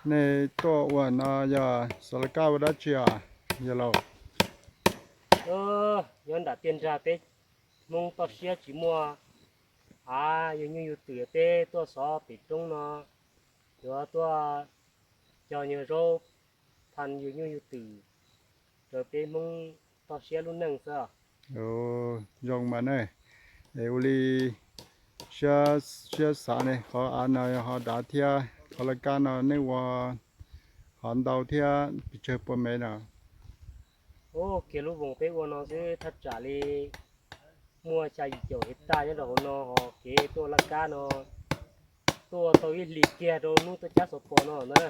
Nej tuaj ua no yog xav lawv kab ua dab tsi os yawg laus? Nyob nram tiaj nrag peb Hmoob toj siab tsis muaj av yug nyuj yug twm, peb tuaj xov pem roob no yuav tuaj cog nyuag zaub pha yug nyuj yug twm rau peb Hmoob toj siab lub neej xwb. Zoo mas ne, es ua li siab xav ne, qhov av no ho dav thiab qhov lawv kab no nej ua ho ntau thiab pes tsawg puas mev no? Ub, kiag lub voos peb ua no xwb thaj tsam li muaj xya yim caum hais taj nyob rau hauv no, ho kev tuaj laj kab no tuaj tau ib hlis kiag rau hnub tuaj cab xov pos no na.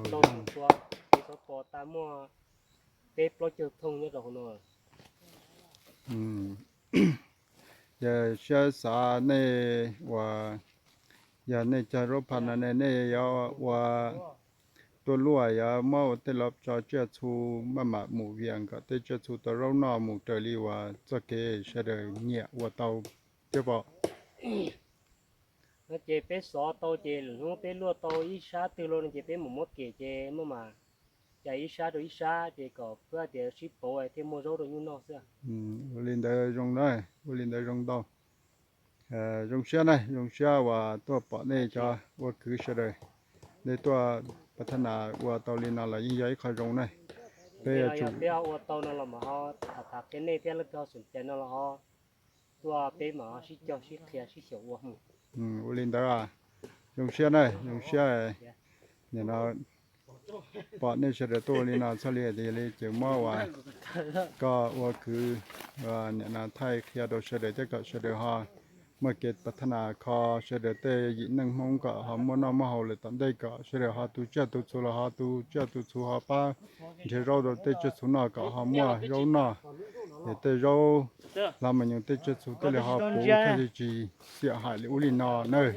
Ntau tus tua kev xov pos tas muaj peb plaub caug thooj nyob rau hauv no. Yog siab xav nej uas yog nej cog zaub pha no ne, nej yuav ua tuaj luaj, yuav muab ua tej lov tso tsiaj txhu, maj mam mus vias kom tej tsiaj txhu tau zaub noj mus raws li uas txoj kev sawv daws nyiam ua tau thiab pom. No ces peb xov tau ces lwm hnub peb luaj tau ib sab twg los no ces peb mus muab kem ces maj mam cais ib sab rau ib sab ces kom pab tias sib pauv thiaj muaj zaub rau nyuj noj xwb. Ua li ntawd zoo na, ua li ntawd zoo ntau. Zoo siab na, zoo siab uas tuaj pom nej cov ua kwv sawv daws. Nej tuaj pas thab nas ua tau li no los yeej yog ib qho zoo na. Peb yuav tsum peb ua tau no los mas ho tham tham qhia nej thiab, leej twg ho xom cai no los ho tuaj peb mam ho sib cog sib qhia sib xyaum ua mus. Ua li ntawd, zoo siab na, zoo siab. Nim no pom nej sawv daws tuaj ua li no txhaj li tias yog li ces muab uas koj ua kwv nim no thaij qhia rau sawv daws thiab kom sawv daws ho muaj kev pas thab nas kho sawv daws tej yim neej Hmoob kom ho muaj noj muaj haus lawm tom ntej, kom sawv daws ho tu tsiaj tu txhu los ho tu tsiaj tu txhu ho pab nrhiav zaub rau tej tsiaj txhu noj kom ho muaj zaub noj. Es tej zaub hla mas nyuj tej tsiaj txhu tej li ho puv thiaj li tsis xiam hais li ub li no nawb.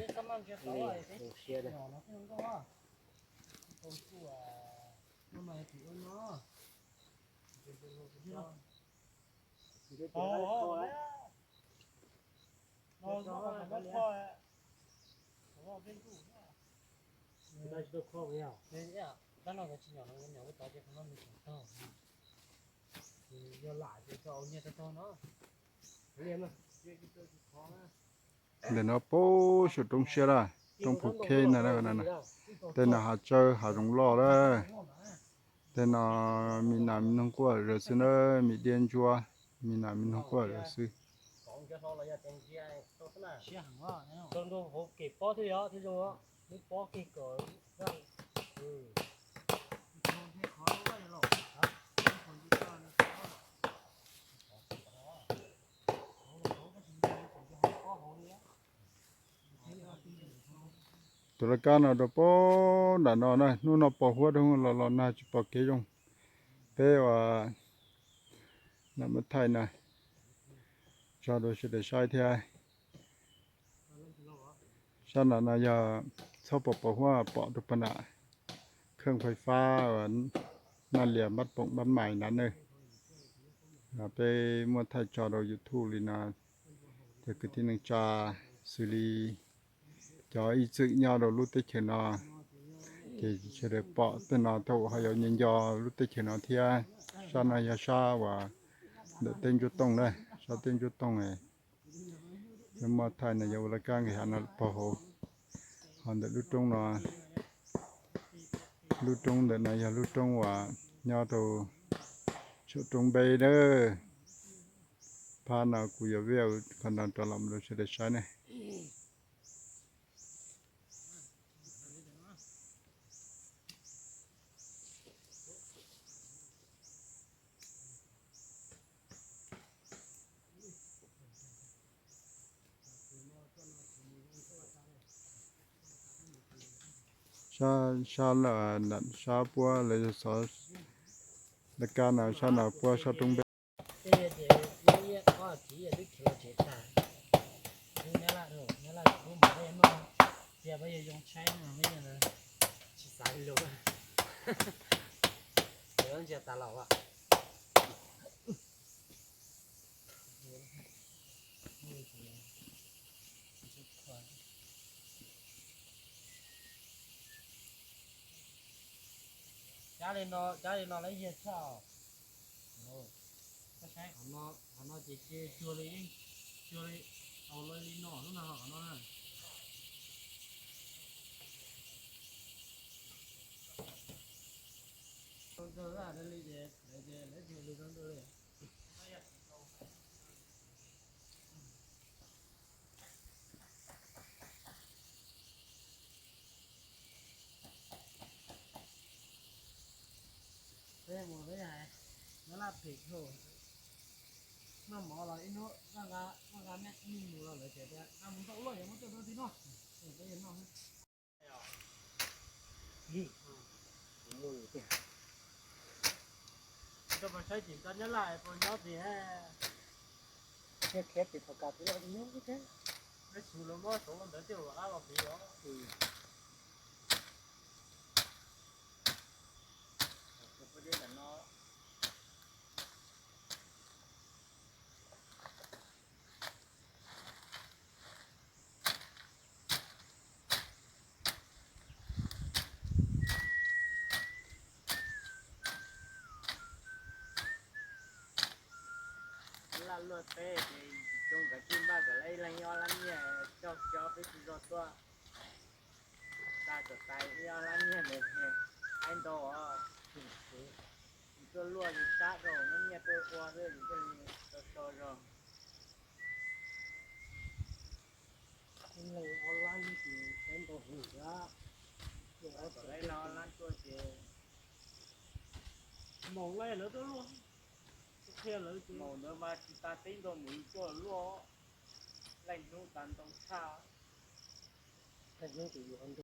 Ntawm no puag saum roob siab lawm, roob Phu Kheb na, tej no hav tsawb hav zoov loj lawm. Tej no me nas me noog quaj zom zaws xwb na, me diab ntsuab, me nas me noog quaj zom zaws xwb. Tus laj kab no rau puag nram no na, hnub no pos huab rau los los nag tsis pom kev zoo. Peb uas lam muab thaij no tso rau sawv daws saib thiab. Sab no no yog txhob pom pos huab, pom rau puag nram kheej fais fab uas Naj Lias Npab Poom Npab Mais nrad na. Peb muab thaij tso rau YouTube li no, cov kwv tij neej tsa xws li cov ib txwm nyob rau lub teb chaws no ces sawv daws pom tej no tau ho yuav nco nco lub teb chaws no thiab. Sab no yog sab uas ntawm teb Ntsuab Tooj na, sab teb Ntsuab Tooj. Muab thaij no yog ua laj kab nqis hav no pog hauv. Ho ntawm lub roob no, lub roob ntawm no yog lub roob uas nyob rau saum roob npeb na. Phab no kuv yuav vij qhov no rov los rau sawv daws saib ne. Sab, sab, sab puab lawv xov laj kab no, sab no puab sab roob npeb. Cab li no, cab li no lawv yiag tshaj. Koj saib qhov no, qhov no ces cuag li, cuag li, tau li no lub no qhov no na. Ntawd li ces lawv ces lawv cuag li no ntawd li. Peb mus peb hais, nyob Laj Phem dhau, noj mov los ib hnub noj nqa, noj nqa me me mus los lawv tias nqa mus ntau luaj yuav muab coj rau tim no. Peb yuav noj. Koj mas saib tim tau nyob Laj puas nyob tim, khiav khiav tim thaum kawg twb los nyob thiab. Peb xyov lawv muab saum ntawd tej lus qab los tiv os. Laj luaj teb ces tsis zoo, kav tsij npaj kom lawv ib leeg ib ob lab nyiaj coj cov peb tsis zog tuaj. Tag kom tas ib ob lab nyiaj ntawd, aib ntau os. Yus tuaj luaj yus sab rau, muab nyiaj tuaj ua xwb yus thiaj li tau so zog. Ib leeg ob lab nyiaj ces aib ntau heev thiab. Kom lawv ib leeg ob lab tuaj ces maum lawv tuaj luaj, qhia lawv ces maum ntawd mas tsis tas teb ntau mus yus tuaj luaj, leej hnub tas ntau tshaj. Leej hnub ces yus